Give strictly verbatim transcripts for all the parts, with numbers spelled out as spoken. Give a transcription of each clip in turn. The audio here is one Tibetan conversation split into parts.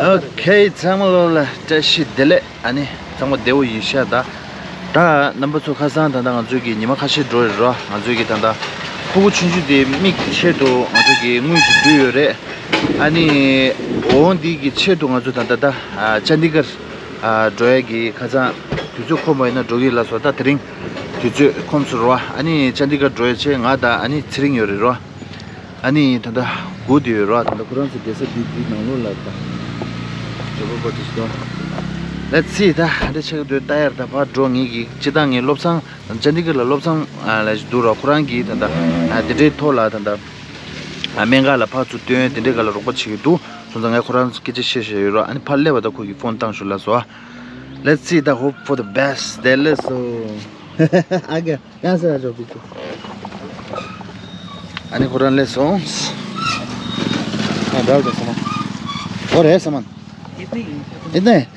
ཨོ་ཁེ། ཚང་མ་ལོ་ལ་བཀྲ་ཤིས་བདེ་ལེགས། ཨ་ནི་ཚང་མ་བདེ་བོ་ཡིན་ཤག་ད། ད་རྣམ་པ་ཚོ་ཁ་སང་ད་ལྟ་ང་ཚོའི་གི་ཉི་མ་ཁ་ཤས་འགྲོ་ཡོད་རོ། ང་ཚོའི་གི་ད་ལྟ་ཕྲུ་གུ་ཆུང་ཆུང་དེ་མིག་ཆེད་དུ་ང་ཚོའི་གི་དངུལ་ཞིག་བསྡུས་ཡོད་རེད། ཨ་ནི་འོ་འདི་གི་ཆེད་དུ་ང་ཚོ་ད་ལྟ་ད་ཨ་ཅན་དི་གར་ཨ་འགྲོ་ཡ་གི་ཁ་སང་དུས་ཚོད་ཁོམ་པ་ཡིན་ན་འགྲོ་གི་ལ་སོ། ད་དེ་རིང་དུས་ཚོད་ཁོམ་སོང་རོ། ཨ་ནི་ཅན་དི་གར་འགྲོ་ཡ་ཆེད་ང་དང་ཨ་ནི་ཚེ་རིང་ཡོད་རེད་རོ། ཨ་ནི་ད་ལྟ་སྒུག་བསྡད་ཡོད་རོ། ད་ལྟ་ཁོ་རང་ཚོ་བསྡད་ས་འདི་འདི་ནང་ལོགས་ལ་ད། ཇོ་བོ་པ་དེ་ཞིག་དང་། Let's see ད་ཧ་འདྲ་ཆགས་འདོད་ལྟ་ཡར་ད་ཕར་འགྲོ། ངེད་ཀྱི་སྤྱི་བཏང་ངའི་སློབ་ཚང་ཅན་དི་གར་ལ་སློབ་ཚང་ལ་ཞིག་འདུག་རོ། ཁོ་རང་གིས་ད་ལྟ་དེ་འདྲའི་ཐོག་ལ་ད་ལྟ་སྨན་ཁང་ལ་ཕར་ཚུར་སྟོན་དེ་འདྲའི་སྒང་ལ་རོགས་པ་བྱེད་ཀྱི་འདུག་སོང་ཙང་ངས་ཁོ་རང་ཚོ་སྐད་ཆ་བཤད་བཤད་ཡོད་རོ། ཨ་ནི་ཕར་སླེབས་པ་ད་ཁོ་གི་ཕོན་བཏང་ཞུ་ལ་སོ། Let's see ད་hope for the best དེ་ལས་སོ། ཨ་ག་ཡང་ས་ཡ་ཇོ་བི་ཀུ། ཨ་ནི་ཁོ་རང་སླེབས་སོང་། ཨ་འདྲ་བ་ས་མ། ཨོ་རེད་ས་མ། ཨི་ཏེ།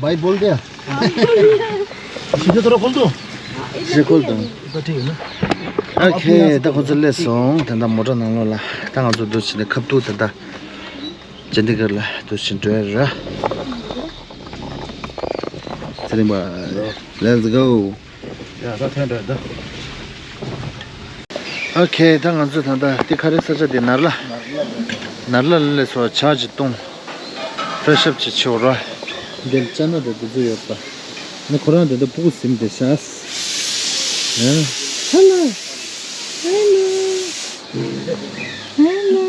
भाई बोल दिया। सीधे तरह खोल दो। ཞེས་སྐོར་དང་། तो ठीक है ना। ཨོ་ཁེ། ད་ཁོ་ཚོ་སླེབས་སོང་། ད་ལྟ་མོ་ཊ་ནང་ལོགས་ལ། ད་ང་ཚོ་འདུག་བྱས་ནས་ཁ་ཐུག་ད་ལྟ་ཅན་དི་གར་ལ་འདུག་བྱས་འགྲོ་ཡ་ར། ཚེ་རིང་པ། Let's go། ཡ་ད་ཐོན་འགྲོ་ད། ཨོ་ཁེ། ད་ང་ཚོ་ད་ལྟ་དེ་ག་རེ་ས་ཆ་དེ་ནར་ལ། ནར་ལ་ལ་སླེབས་སོང་། ཇ་ཅིག་བཏུང་། ཕེ་རེ་ཤི་ཨབ་ཅིག་བྱེད་འོ་ར། འདིར་ཅ་ན་དང་དེ་ཚོ་ཡོད་པ། ནི་ཁོ་རང་དེ་འདྲ་སྤུ་གུ་ཟིན་བསྡད་ཤག་ཧེ་ལོ། ཧེ་ལོ། ཧེ་ལོ།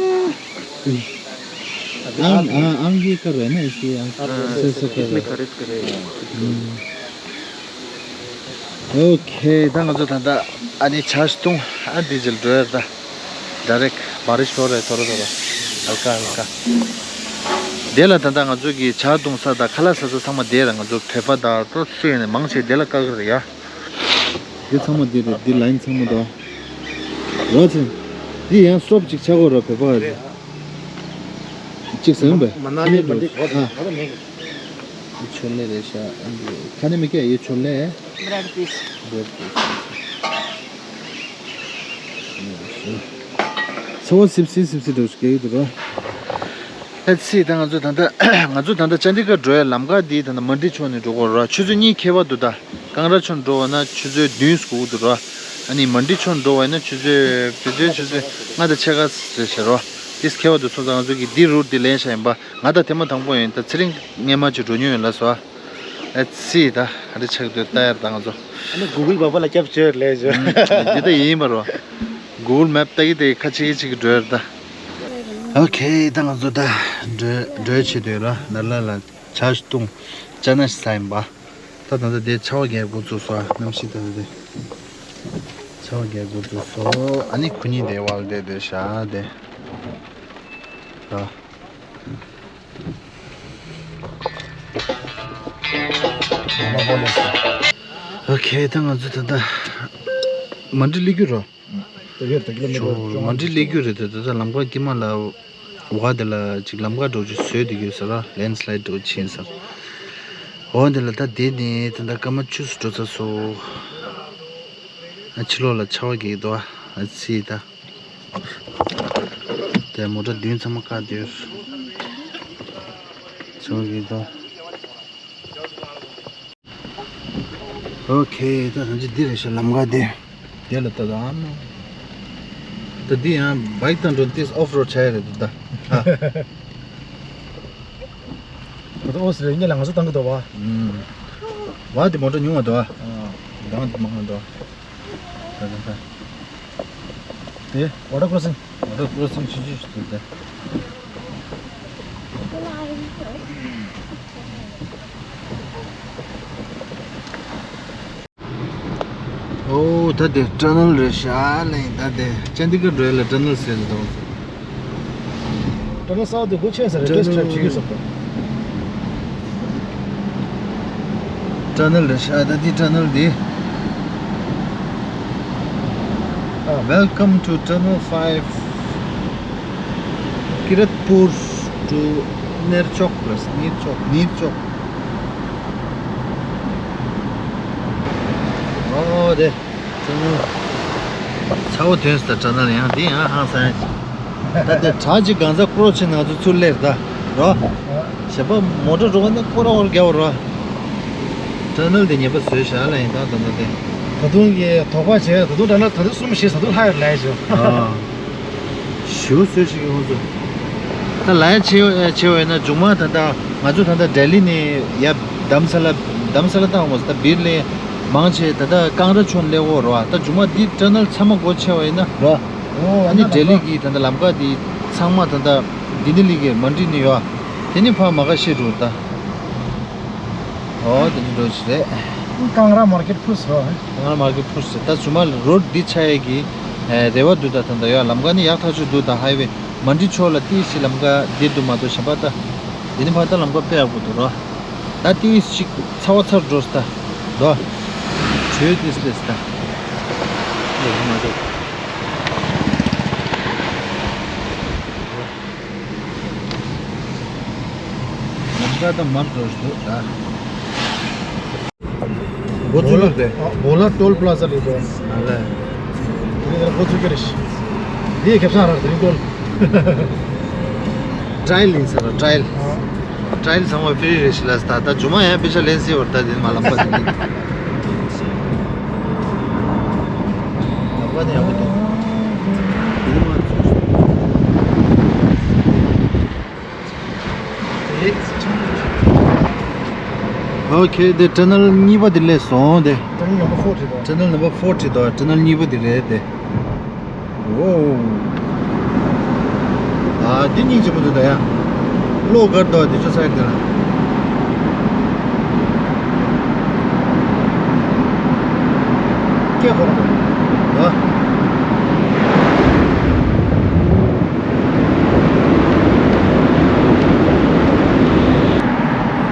ཨང་ཨང་ཨང་གི་ཀ་རེ་ན་ཨི་ཤི་ཨང་སེ་སེ་ཀ་རེ། ཨོ་ཁེ། ད་ང་ཚོ་ད་ལྟ་ཨ་ནི་ཇ་ཞིག་བཏུང་། ཨ་འདི་ཇིལ་འགྲོ་ཡ་ད། ཌའི་རེག་བྷ་རི་ཤི་ཤོར་རེད། ཐོ་རེ་ཐོ་རེ། ཧལ་ཀ་ཧལ་ཀ། དེ་ལ་ད་ལྟ་ང་ཚོ་གི་ཇ་བཏུང་ས་དང་ཁ་ལག་ཟ་ས་ཚང་མ་དེ་ར། ང་ཚོ་བོད་པ་དང་ཏོ་སུ་ཡིན་ནས་མང་ཆེ་དེ་ལ་བཀག་གི་རེད་ཡ། འདི་ཚང་མ་འདི་རེད། འདི་ལ་ཡིན་ཚང་མ་དོ། རོ་ཚེ། འདི་ཡང་སི་ཊོབ་ཅིག་ཆགས་དགོས་རོ་བོད་པ་རེད། གཅིག་ཟིན་པས། མ་ན་ལི་མ་འདི་གོ་ཨ། འདི་ཆོ་ལེ་རེད་ཤག་ཨ་འདི་ཁ་ནི་མི་སྐད་ཡོད་ཆོ་ལེ། Bread piece. Bread piece. ཚ་བ་སིབ་སིབ་སིབ་སིབ་འདྲ་བོ་ཞིག་སྐྱེ་གི་འདུག་ར། ཨེ་ཙི། ད་ང་ཚོ་ད་ལྟ་ང་ཚོ་ད་ལྟ་ཅན་དི་གར་འགྲོ་ཡ་ལམ་ཁ་འདི་ད་ལྟ་མན་ཌི་ཕྱོགས་ནས་འགྲོ་དགོས་ར། ཆུ་ཚོད་གཉིས་ཁྱད་པར་འདུག་ད་ཀང་ར་ཕྱོགས་འགྲོ་བ་ན་ཆུ་ཚོད་བདུན་འགོར་གི་འདུག་ར། ཨ་ནི་མན་ཌི་ཕྱོགས་འགྲོ་བ་ཡིན་ན་ཆུ་ཚོད་དུས་ཚོད་ཆུ་ཚོད་ལྔ་དང་ཕྱེད་ཀ་རེད་ཟེར་རོ། དེས་ཁྱད་པར་འདུག་སོང་ཙང་ང་ཚོ་གིས་འདི་རུཊ་འདི་ལེན་བཞག་ཡིན་པ། ང་ད་ཐེངས་མ་དང་པོ་ཡིན། ད་ཚེ་རིང་སྔོན་མ་ཅིག་འགྲོ་མྱོང་ཡོད་ལ་སོ། ཨ་ཙི། ད་ག་འདྲ་ཆགས་འདུག་ལྟ་ཡར་ད་ང་ཚོ། ཨ་ནི་གུ་གུལ་པ་པ་ལ་སྐྱབས་བཅོལ་ལས་བྱོས། འདི་ད་ཡིན་པ་རོ། གུ་གུལ་མེབ་ལྟ་གི་དེ་ཁ་ཆེ་གི་ཆེ་གི་འགྲོ་ཡར་ད། ཨོ་ཁེ། ད་ང་ཚོ་ད་འགྲོ་འགྲོ་ཆེད་དུ་ཡོད་ར། ནར་ལ་ལ་ཇ་ཞིག་བཏུང་། ཅ་ན་ཞིག་ཟ་ཡིན་པ། ད་ད་ད་དེ་ཆར་པ་རྒྱག་འགོ་བཙུགས་སོང་། གནམ་གཤིས་ད་ད་དེ་ཆར་པ་རྒྱག་འགོ་བཙུགས་སོང་། ཨ་ནི་ཁོ་གཉིས་དེ་བལ་དེ་དེ་ཤ་དེ། ཨོ་ཁེ། ད་ང་ཚོ་ད་ལྟ་མན་ཌི་སླེབས་རྒྱུ་རོ། ད་ཡོད་ད་ཀི་ལོ་མི་ཊར་མན་ཌི་སླེབས་རྒྱུ་རེད། ད་ད་ལམ་ཁ་དཀྱིལ་མ་ལ་འོ་དེ་ལ་ཅིག་ལམ་ཁ་འགྲོ་ཅིག་བཟོས་བསྡད་ཀྱི་ཡོད་ས་ར། ལེན་སི་ལའེ་ཌི་འགྲོ་ཕྱིན་ས། འོ་དེ་ལ་ད་དེ་ནས་ད་ད་སྐར་མ་བཅུ་ཙམ་འགྲོ་ཚར་སོང་། ཨ་ཕྱི་ལོགས་ལ་ཆར་པ་རྒྱག་གི་འདུག་ཨ་ཙི་ད། དེ་མོ་ཊ་མདུན་ཚང་མ་བཀག་སྡོད། ཆར་པ་རྒྱག་གི་འདུག་ཨོ་ཁེ། ད་ཐམས་ཅད་འདི་རེད་ཤག་ལམ་ཁ་དེ། དེ་ལ་ད་ད་ཨ་མ། ད་འདི་ཡང་བའིཀ་དང་འགྲོ་ཏིས་ཨོཕ་རོཌ་བྱ་ཡ་རེད་འདུག་ད། ད་ད་ཨོ་སི་རེད་ཉེ་ལ་ང་ཚོ་བཏང་གི་འདུག་བ། ཨུམ། བ་དེ་མོ་ཊ་ཉུང་བ་འདུག་བ། ཨ། འདང་དེ་མང་བ་འདུག་བ། ད་ད་ད། དེ་ཝ་ཊར་ཀོ་རོ་སིང་། ཝ་ཊར་ཀོ་རོ་སིང་ཆུང་ཆུང་ཞིག་འདུག་ད། ཨོ་ད་དེ་ཊ་ནལ་རེད་ཤག་ལེ། ད་དེ་ཅན་དི་གར་འགྲོ་ཡ་ལ་ཊ་ནལ་ཟེར་འདུག་ཊ་ནལ་གསར་པ་དེ་སྒོ་ཕྱེ་ས་རེད། ཊ་ནལ་ཊེསྟ་ཌྲའེབ་བྱེད་ཀྱི་ཡོད་ས་རེད། ཊ་ནལ་རེད་ཤག་ད་དེ་ཊ་ནལ་དེ། Welcome to Tunnel five, Kiratpur to Nirchok Plus, Nirchok, Nirchok. ཨོ་དེ། ཚ་བོ་དོན་སུ་ད་ཊ་ནལ་ཡང་འདི་ཡང་ཧང་སང་ཡ། ད་དེ་བྲག་ཅིག་གང་ས་ཀྲོ་ཆེ་ན་ང་ཚོ་ཚུར་སླེབས་ད་རོ། ཞེ་པོ་མོ་ཊ་འགྲོ་བ་ནི་སྐོར་ར་བོར་རྒྱག་རོ། ཊ་ནལ་དེ་ཉེས་པ་བཟོས་བཞག་ལ་ཡིན་ད་ད་ད་དེ། ད་དུང་གི་དོགས་པ་བྱས། ད་དུང་ཊ་ནལ་ད་དུང་གསུམ་བཞི་ད་དུང་ལྷག་ཡོད་ལས་བྱུང་། ཨ། ཞུ་སོས་ཤིག་ཡོང་སོ། ད་ལའི་ཆེ་ཆེ་བས་ན་མཇུག་མ་ད་ལྟ་ང་ཚོ་ད་ལྟ་ལྡི་ལི་ནས་ཡ་དྷརམ་ས་ལ་དྷརམ་ས་ལ་བཏང་བ་ད་བིར་ལས་མང་ཆེ་ད་ལྟ་ཀང་ར་ཆོན་ལས་འོ་རོ། ད་མཇུག་མ་འདི་ཊ་ནལ་ཚང་མ་སྒོ་ཕྱེ་བ་ཡིན་ན་རོ། ཨ་ནི་ལྡི་ལི་གི་ད་ལྟ་ལམ་ཀ་འདི་ཚང་མ་ད་ལྟ་འདི་ནི་ལི་གི་མན་ཌི་ནི་ཡོད། དེ་ནི་ཕ་མ་ག་ཤེད་འགྲོ་ད། ཨོ་དེ་འདྲ་འགྲོ་ཆེ་རེད། ཀང་ར་མར་ཀེཊ་ཕུ་སོ། ཀང་ར་མར་ཀེཊ་ཕུ་སོ། ད་ཚུ་མ་རོ་ཌི་འདི་ཆ་ཡས་ཀྱི་རེ་བ་འདུག་ད་ད་ད་ཡོད། ལམ་ཀ་ནི་ཡག་ཐག་ཆོད་འདུག་ད་ཧའི་ཝེ་མན་ཌི་ཕྱོགས་ལ་ཏིས་ཤི་ལམ་ཀ་འདི་འདུག་མ་གཏོགས་གཞན་པ་ད་དེ་ནི་ཕ་ད་ལམ་ཀ་དཔེ་ཡག་པོ་འདུག་རོ། ད་ཏིས་ཤི་ཚ་བ་ཚར་འགྲོ་སི་ད་རོ། ཆོས་ཏིས་ལེ་སི་ད། ལམ་ཀ་ད་མར་འགྲོ་འདུག་ད། འགོ་ཚུགས་ལུགས་དེ། ཨ། བོ་ལ་ཊོལ་པ་ལ་ཛ་ལ་འགྲོ། ཨ་ལས། དེ་ནས་འགོ་ཚུགས་ཀྱི་རེད། འདི་ཁེབས་སང་རག་དེ་རིང་ཊོལ། ཊ་ར་ཡལ་ཡིན་ས་ར་ཊ་ར་ཡལ། ཨ། ཊ་ར་ཡལ་ཚང་མ་ཕི་རི་རེད་ཤི་ལ་ད་ད་མཇུག་མ་ཡང་པེ་ཤ་ལེན་སི་བར་ད་དེ་མ་ལམ་པ་དེ་ནི། ལམ་པ་དེ་ཡག་པོ་འདུག་དེ་ནི་མ་ཚུགས། ཨོ་ཁེ། དེ་ཊ་ནལ་གཉིས་པ་དེ་སླེབས་སོང་དེ། ཊ་ནལ་ནམ་བར་ཕོར་ཊི་དོ། ཊ་ནལ་ནམ་བར་ཕོར་ཊི་དོ། ཊ་ནལ་གཉིས་པ་དེ་རེད་དེ། ཨོ། ཨ་འདི་སྙིང་རྗེ་པོ་འདུག་ད་ཡ། གློག་དཀར་དོ་དེ་ཚོ་སའིཌ་དེ་ལ། སྐད་ཁོ་རང་། ཨ།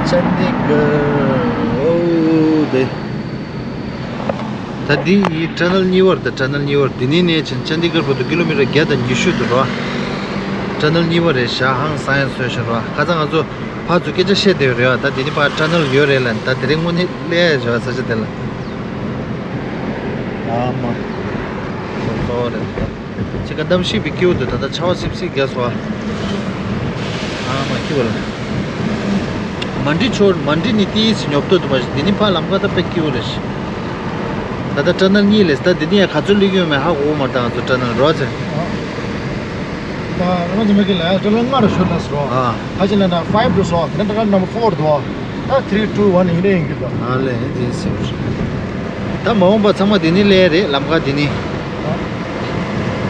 ཅན་དི་གར། ཨོ་དེ། ད་འདི་ཡི་ཊ་ནལ་གཉིས་པ་རེད། ད་ཊ་ནལ་གཉིས་པ་རེད། འདི་ནས་ནས་ཕྱིན་ཅན་དི་གར་བར་དུ་ཀི་ལོ་མི་ཊར་བརྒྱ་དང་ཉི་ཤུ་འདུག་རོ། ཊ་ནལ་གཉིས་པ་རེད་ཤག་ཧང་སང་ཡ་བཟོས་ཤག་རོ། ཁ་སང་ང་ཚོ་ཕར་ཚུར་སྐད་ཆ་བཤད་བསྡད་ཡོད་རེད་བ། ད་འདི་ནི་ཕར་ཊ་ནལ་ཡོད་རེད་ལ། ད་དེ་རིང་དངོས་གནས་སླེབས་ཡ་བྱ་བ་ས་ཆ་དེ་ལ། ཨ་མ། སོ་སོ་རེད། ཅི་ག་གནམ་གཤིས་པའི་སྐྱིད་པོ་འདུག་ད་ལྟ་ཆར་པ་སིབ་སིབ་རྒྱག་སོང་ཨ། ཨ་མ་སྐྱིད་པོ་རེད། མན་ཌི་ཆོ་མན་ཌི་ནི་ཏིས་ཉོབ་ཏོ་འདུག་མ་གཞི་འདི་ནི་ཕར་ལམ་ཁ་ད་དཔེ་སྐྱིད་པོ་རེད་ཤག་ད་ལྟ་ཊ་ནལ་གཉིས་ལས་ད་འདི་ནི་ཡང་ག་ཚོད་སླེབས་ཀྱི་ཡོད་མེད་ཧ་གོ་གི་མ་རེད། ད་ང་ཚོ་ཊ་ནལ་རོ་ཚེ། ད་ང་ཚོ་མི་གི་ལ་ཊ་ནལ་ལྔ་རུ་ཤོར་ན་སོ། ཨ། ད་ཅི་ལ་ན་ཕའིབ་འགྲོ་སོང་། དེ་ནས་ཊ་ནལ་ནམ་བར་ཕོར་འགྲོ། ད་ཐི་རི་ཊུ་ཝན་ཡིན་ནའི་ཡིན་གྱི་འདུག་ཨ་ལས་འདི་སེམས། ད་མ་འོངས་པ་ཚང་མ་འདི་ནི་སླེབས་རེད་ལམ་ཁ་འདི་ནི། ཨ།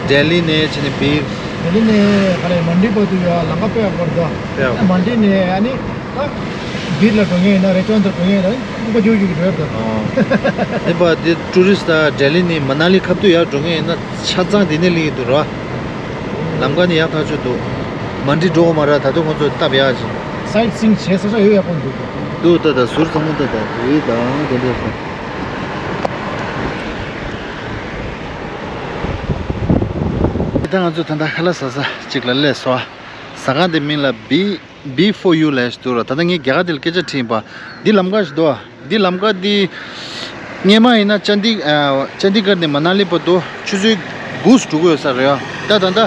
ལྡི་ལི་ནས་ཕྱིན་ནས་བིར། ལྡི་ལི་ནས་ག་རེ་མན་ཌི་བར་དུ་ཡོད་ལམ་ཁ་དཔེ་ཡག་པོ་རེད་འདུག་དཔེ་ཡག་པོ། ད་མན་ཌི་ནས་ཨ་ནི་ད་བིར་ལ་འགྲོ་མཁན་ཡིན་ན་རེ་ཅོན་དུ་འགྲོ་མཁན་ཡིན་ན་ལྐུགས་པ་རྒྱུག་རྒྱུག་གི་འགྲོ་ཡ་འདུག་ཨོ། འདི་པ་འདི་ཊུ་རི་སི་ཊི་ད་ལྡི་ལི་ནས་མ་ན་ལི་ཁ་ཐུག་ཡར་འགྲོ་མཁན་ཡིན་ན་ཆ་ཚང་འདི་ནས་སླེབས་ཀྱི་འདུག་ར། ལམ་ཁ་ནི་ཡག་ཐག་ཆོད་འདུག་མན་ཌི་འགྲོ་དགོས་མ་རེད། ད་དུང་ཁོང་ཚོས་སྟབས་ཡག་ཅིག་སའིཊ་སིང་བྱེད་ས་ས་ཡོད་ཡག་པོ་འདུག་འདུག་ད་ད་ཟུར་ཚང་མ་ད་ད་རེད་ད་དེ་འདྲ་ད། ད་ང་ཚོ་ད་ལྟ་ཁ་ལག་ཟ་ས་ཅིག་ལ་སླེབས་སོང་ཨ། ཟ་ཁང་དེ་མིང་ལ་བི་བི་ཕོར་ཡུ་ལབ་ཞིག་འདུག་ར། ད་ལྟ་ངས་རྒྱ་གར་དེ་ལ་སྐད་ཆ་དྲིས་ཡིན་པ། འདི་ལམ་ཁ་ཞིག་འདུག་ཨ། འདི་ལམ་ཁ་འདི་སྔས་མ་ཡིན་ན་ཅན་དི་ཨ་ཅན་དི་གར་ནས་མ་ན་ལི་བར་དུ་ཆུ་ཚོད་དགུ་འགྲོ་གི་ཡོད་ས་རེད་ཡ། ད་ད་ལྟ་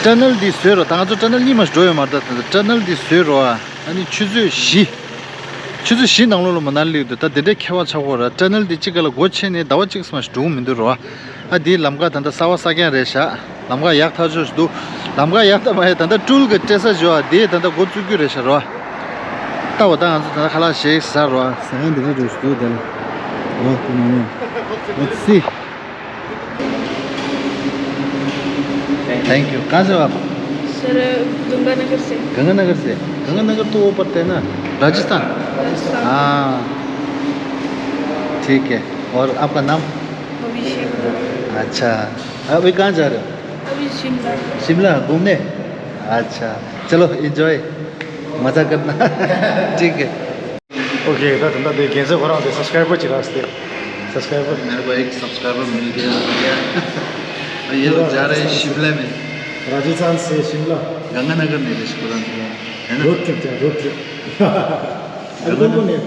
ཊ་ནལ་འདི་བཟོས་རོ། ད་ང་ཚོ་ཊ་ནལ་གཉིས་མ་ཞིག་འགྲོ་ཡོད་མ་རེད། ད་ད་ལྟ་ཊ་ནལ་འདི་བཟོས་རོ་ཨ། ཨ་ནི་ཆུ་ཚོད་བཞི། ཆུ་ཚོད་བཞི་ནང་ལོགས་ལ་མ་ན་ལི་སླེབས་འདུག་ད་དེ་འདྲའི་ཁྱད་པར་ཆགས་ཀྱི་ཡོད་རེད། ཊ་ནལ་འདི་གཅིག་ག་ལ་སྒོ་ཕྱེ་ནས་ཟླ་བ་གཅིག་ཙམ་ཞིག་འགྲོ་གི་མི་འདུག་རོ། ཨ་འདིའི་ལམ་ཁ་ད་ལྟ་གསར་པ་གསར་རྐྱང་རེད་ཤག་ལམ་ཁ་ཡག་ཐག་ཆོད་ཞིག་འདུག་ལམ་ཁ་ཡག་ཐག་མ་ཡག་ད་ལྟ་ཊུལ་གྱི་སྤྲད་ས་ཞུ་བ་དེ་ད་ལྟ་འགོ་བཙུགས་རྒྱུ་རེད་ཤག་རོ། ལྟ་བ་ད་ང་ཚོ་ད་ལྟ་ཁ་ལག་ཞིག་ཟ་རོ། ཟ་ཁང་འདི་འདྲ་འགྲོ་ཞིག་འདུག་དེ་ལ་རོ་དེ་མ་ཡོང་། Let's see. Thank you. कहाँ से हो आप? सर, गंगानगर से। गंगानगर से? गंगानगर तो वो पड़ता है ना, राजस्थान? राजस्थान। हाँ, ठीक है। और आपका नाम? अभिषेक। अच्छा, अभी कहाँ जा रहे हो? अभी शिमला। शिमला घूमने? अच्छा, चलो enjoy, मज़ा करना। ठीक है। ओके, ད་ད་ལྟ་དེ་རྒན་ཚོ་ཁོ་རང་དེ་སབ་སི་ཀ་རའི་བར་ཅིག་རག་སྟེ། सब्सक्राइबर। मेरे को एक सब्सक्राइबर मिल गया, मिल गया। ये लोग जा रहे हैं शिमला में। राजस्थान से शिमला। गंगानगर नहीं, रेस्टोरेंट है ना? रोड ट्रिप जा, रोड ट्रिप। अभी कौन कौन है?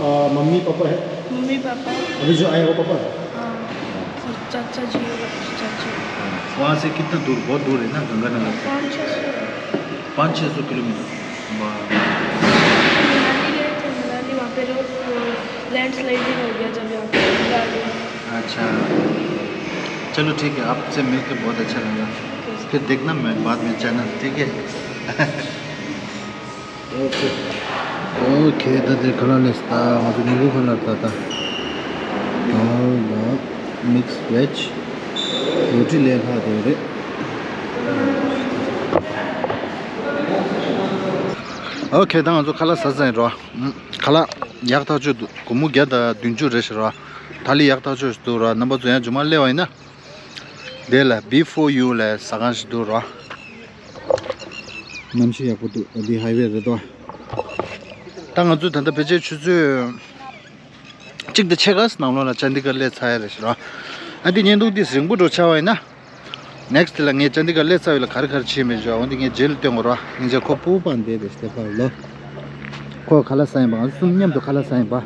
आ, मम्मी पापा है? मम्मी पापा है। अभी जो आया वो पापा है? हाँ। चाचा जी और चाची। वहाँ से कितना दूर? बहुत दूर है ना गंगानगर से? पाँच छः सौ। पाँच छः सौ किलोमीटर। वाह। मनाली गए थे, मनाली, वहाँ पे जो, वो लैंडस्लाइडिंग हो गया जब यहाँ पे। अच्छा, चलो ठीक है, आपसे मिलकर बहुत अच्छा लगा। फिर देखना मैं बाद में चैनल, ठीक है? Okay. Okay, ད་དེ་ཁ་ལག་ལས་ད་ང་ཚོ་ཉིན་གུང་ཁ་ལག་ད་ད། དང་ལ་མིག་སི་བེཇ་རོ་ཊི་ལས་ལྷག་དེ་རེད། Okay, ད་ང་ཚོ་ཁ་ལག་ཟ་ཟ་ཡིན་རོ། ཁ་ལག་ཡག་ཐག་ཆོད་འདུག་སྒོར་མོ་བརྒྱ་དང་བདུན་ཅུ་རེད་ཤག་རོ། ད་ལི་ཡག་ཐག་ཆོད་འདུག་རོ། རྣམ་པ་ཚོ་ཡང་རྒྱུ་མ་སླེབས་པ་ཡིན་ན། དེ་ལ་བི་ཕོར་ཡུ་ལ་ཟ་ཁང་ཞིག་འདུག་རོ། གནམ་གཤིས་ཡག་པོ་འདུག་འདི་ཧའི་ཝེ་རེད་དོ། ད་ང་ཚོ་ད་ལྟ་ཕལ་ཆེར་ཆུ་ཚོད་གཅིག་དང་ཕྱེད་ཀ་ནང་ལོགས་ལ་ཅན་དི་གར་སླེབས་ཚར་ཡ་རེད་ཤག་རོ། ཨ་འདི་བརྙན་ཐུང་འདི་རིང་པོ་འགྲོ་ཆགས་པ་ཡིན་ན། ནེག་སི་ཊི་ལ་ངས་ཅན་དི་གར་སླེབས་ཚར་བའི་ལ་ག་རེ་ག་རེ་བྱས་མེད་ཅོ། འོ་འདི་ངས་རྗེས་ལ་སྟོན་དགོས་རོ། སྙིང་རྗེ། ཁོ་སྤུ་བོ་པང་བསྡད་དེ་སྟེ་ཕར་ལོ། ཁོ་ཁ་ལག་ཟ་ཡིན་པ། ང་ཚོ་གསུམ་མཉམ་དུ་ཁ་ལག་ཟ་ཡིན་པ།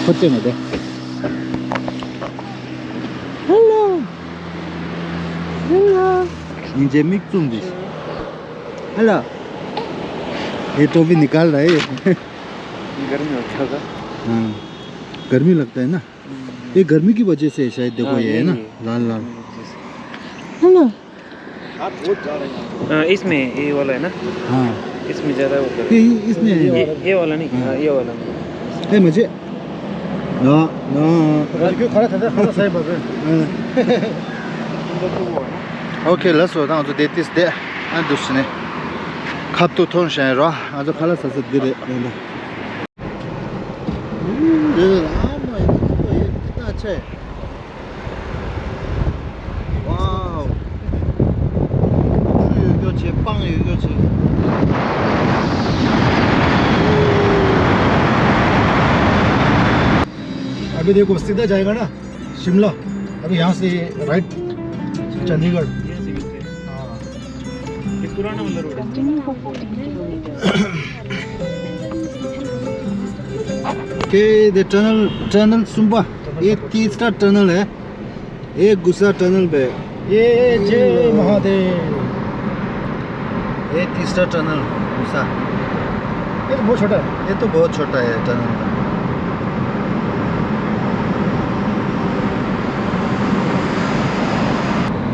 ཁོ་སྟོན་མ་བསྡད། Hello. Hello. སྙིང་རྗེ། མིག་བཙུམ་དེ། Hello. ये टोपी निकाल रहा है। गर्मी होता था। हाँ, गर्मी लगता है ना। ये गर्मी की वजह से शायद, देखो, हाँ, ये है ना, लाल लाल। Hello. इसमें ये वाला है ना? हाँ। इसमें ज़्यादा वो कर ये, ये, इसमें ये, ये वाला नहीं। हाँ। हाँ, ये वाला। ए, मुझे ना, ना। क्यों खड़ा था, खड़ा साहब। Okay, let's go. ང་ཚོ་དེ་ཏིས་དེ་ཨ་འདུག་ཟེར་ནས་ཁ་ཐུག་ཐོན་བཞིན་རོ། ང་ཚོ་ཁ་ལག་ཟ་ས་འདི་རེད། འདི་རེད། ཨ་མ་ཡིན་ན་ཆེ། Wow. ཆུ་ཡོད་རྒྱུ་བྱས། སྤང་ཡོད་རྒྱུ་བྱས། अभी देखो, सीधा जाएगा ना शिमला, अभी यहाँ से राइट चंडीगढ़। हाँ। ये पुराना वाला रोड है। Okay, the tunnel, tunnel zumba, ये तीसरा टनल है। ये गुस्सा टनल पे। ये जय महादेव। ये तीसरा टनल गुस्सा। ये तो बहुत छोटा है। ये तो बहुत छोटा है टनल।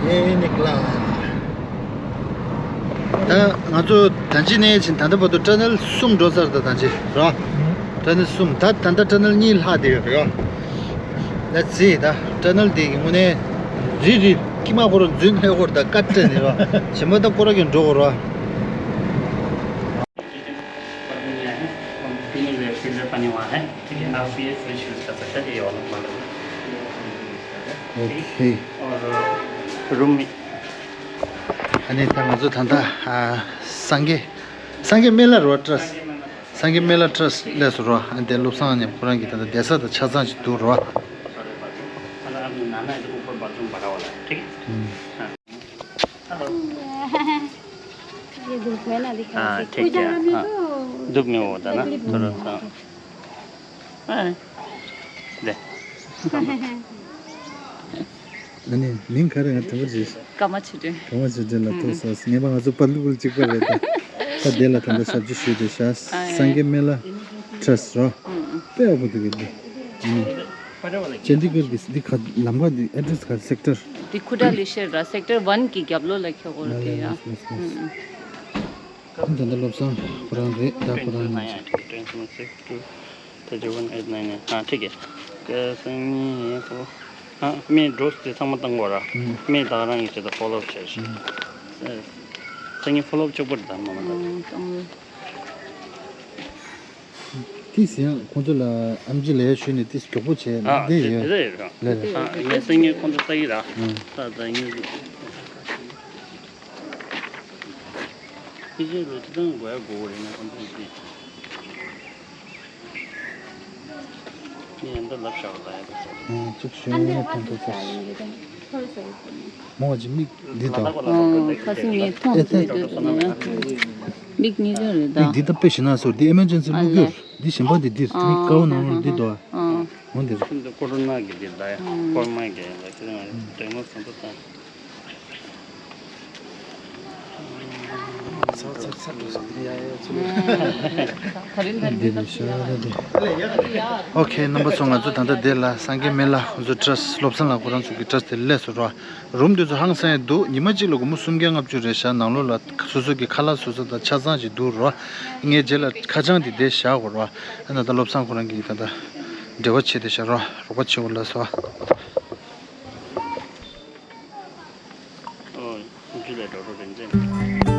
ये निकला। ད་ང་ཚོ་ད་ཅི་ནས་ཕྱིན་ད་ལྟ་བར་དུ་ཊ་ནལ་གསུམ་འགྲོ་ཚར། ད་ད་ཅི་རོ། ཊ་ནལ་གསུམ། ད་ད་ལྟ་ཊ་ནལ་གཉིས་ལྷག་བསྡད་ཡོད་རེད་རོ། ད་ཅི་ད་ཊ་ནལ་དེ་གི་དངོས་གནས་རི་རི་ཀི་མ་ཁོ་རང་འཛུལ་ནས་ཧོར་ད་ཀ་ཏྲེ་ནས་རོ། གཞན་པ་ད་ཁོ་རང་གི་འགྲོ་གོ་རོ། पर नहीं आया है, और पीने के लिए फिल्टर पानी वहाँ है, ठीक है, आप पिए, फ्रेश यूज़ कर सकते हैं, ये वाला मॉडल है। ओके। और रूम में ཨ་ནི་ད་ང་ཚོ་ད་ལྟ་ཨ་སངས་རྒྱས་སངས་རྒྱས་སྨན་བླ་རོ་ཊ་ར་སི། སངས་རྒྱས་སྨན་བླ་ཊ་ར་སི་སླེབས་སོང་རོ། ཨ་ནི་དེ་བློ་བཟང་ནས་ཁོ་རང་གི་ད་ལྟ་བསྡད་ས་དང་ཆ་ཚང་ཅིག་འདུག་རོ། अगर आप नहाना है तो ऊपर बाथरूम भरा वाला है, ठीक है। हाँ। ये धूप में ना दिखा हाँ, ठीक है, हाँ। धूप में वो होता ना, थोड़ा सा। हाँ। दे। ཨ་ནི་མིང་ག་རེ། ང་དྲན་པ་བརྗེད་སོང་། ཀརྨ་ཆོས་སྒྲོན། ཀརྨ་ཆོས་སྒྲོན་ལགས་ཐུགས་སོང་། ངེས་པར་ང་ཚོ་པར་ལུ་པུལ་གཅིག་པ་རེད་ད། ད་དེ་ལ་ད་ལྟ་ཞབས་ཕྱི་ཞུས་ཏེ་ཤག་ཨ་ཡ། སངས་རྒྱས་སྨན་བླ་ཊ་ར་སི་རོ། དཔེ་ཡག་པོ་འདུག་གི་འདི། ཨ་ནི་ཅན་དི་གར་གི་འདི་ག་ལམ་ཁ་འདི་ཨེ་ཌི་རེ་སི་ག་རེ། སེག་ཊར། འདི་ཁུ་ཌ་ལི་ཤར་ར། སེག་ཊར་ཝན་གི་རྒྱབ་ལོགས་ལ་འཁྱོག་གོ་ར། དེ་ཡ། ལགས་ལགས་ལགས་ལགས། ཨ་ནི་ད་ལྟ་བློ་བཟང་ཁོ་རང་རེད་ད། ཁོ་རང་། ད་ཇོ་ཝན་ཨེ་ནའི་ནའི། ཨ་ཁྲིག་གེ། ཀ་སང་ཉིན་ཡེ་པོ། ཨ་མེ་འགྲོ་སྟེ་ཚང་མ་བཏང་དགོས་ར། མེ་ད་རང་གི་བྱེད་ད་ཕོ་ལོ་བྱེད་ཤི། སང་ཉིན་ཕོ་ལོ་གཅིག་པོ་རེད་ད་མ་མ་ད། ཏིས་ཡང་ཁོང་ཚོ་ལ་ཨམ་ཆི་ལས་ཞུས་ནས་ཏིས་མགྱོགས་པོ་བྱས་ཨ་དེ་དེ་ཡོད། དེ་ཡོད་ར། ལས་ལས། ཨ་ངས་སང་ཉིན་ཁོང་ཚོ་ལྟ་གི་ར། ཨ་ད་ད་ཉིན། ཕི་ཇི་ལོ་ཅི་ཙང་དགོས་ཡ་དགོས་རེད་ན་ཁོང་ཚོ་ཅི། ངས་འདི་ལབ་བཞག་ལ་ཡ་ད་ཟེར། ཨ་ཅིག་ཞུ་ཡ་ཐོན་ཐུབ་ས། མོ་ཅི་མིག་འདི་དང་། ཨ་ཁ་སང་ངས་མཐོང་ཐུབ་འདུག་ན། མིག་གཉིས་ཀ་རེད་ད། མིག་འདི་ད་དཔེ་ཞེ་ན་སོ། འདི་ཨེ་མར་ཇེན་སི་ཨ་ལུག་ལེ། གྱུར། འདི་གཞན་པ་འདི་འདིར་མིག་དཀར་པོ་ནང་ལོགས་འདི་དོ། ཨ། འོང་དེ་ཚོ། ཁྱིམ་དུ་ཀོ་རོ་ན་གི་དེ་ད་ཡ། ཨང་། ཀོ་རོ་ན་གི་ཡ་ད་ཁྱེད་རང་འདོད་མོ་བཟང་པོ་དང་། ཨང་། ད་རིང་ད་རིང་འདི་ནི་ཤ་ད་དེ། ཨོ་ཁེ། རྣམ་པ་ཚོ། ང་ཚོ་ད་ལྟ་འདི་ལ་སངས་རྒྱས་སྨན་བླ་ཁོ་ཚོ་ཊ་ར་སི་བློ་བཟང་ལགས་ཁོ་རང་ཚོ་གི་ཊ་ར་སི་དེ་སླེབས་སོང་ར། རུམ་དེ་ཚོ་ཧང་སང་ཡ་འདུག་ཉི་མ་གཅིག་ལ་སྒོར་མོ་སུམ་བརྒྱ་ལྔ་བཅུ་རེད་ཤག་ནང་ལོགས་ལ་སོ་སོ་གི་ཁ་ལག་བཟོ་ས་དང་ཆ་ཚང་ཅིག་འདུག་ར། ངས་རྗེས་ལ་ཁ་བྱང་དེ་འདིར་བཞག་གོ་ར། ཨ་ད་ལྟ་བློ་བཟང་ཁོ་རང་གིས་ད་ལྟ་འབྲེལ་བ་བྱས་ཏེ་བཞག་ར། རོགས་པ་བྱེད་འོ་ལགས་སོ། ཨོ། ཇུ་ལེ་ཌོག་ཊར་རིན་ཆེན།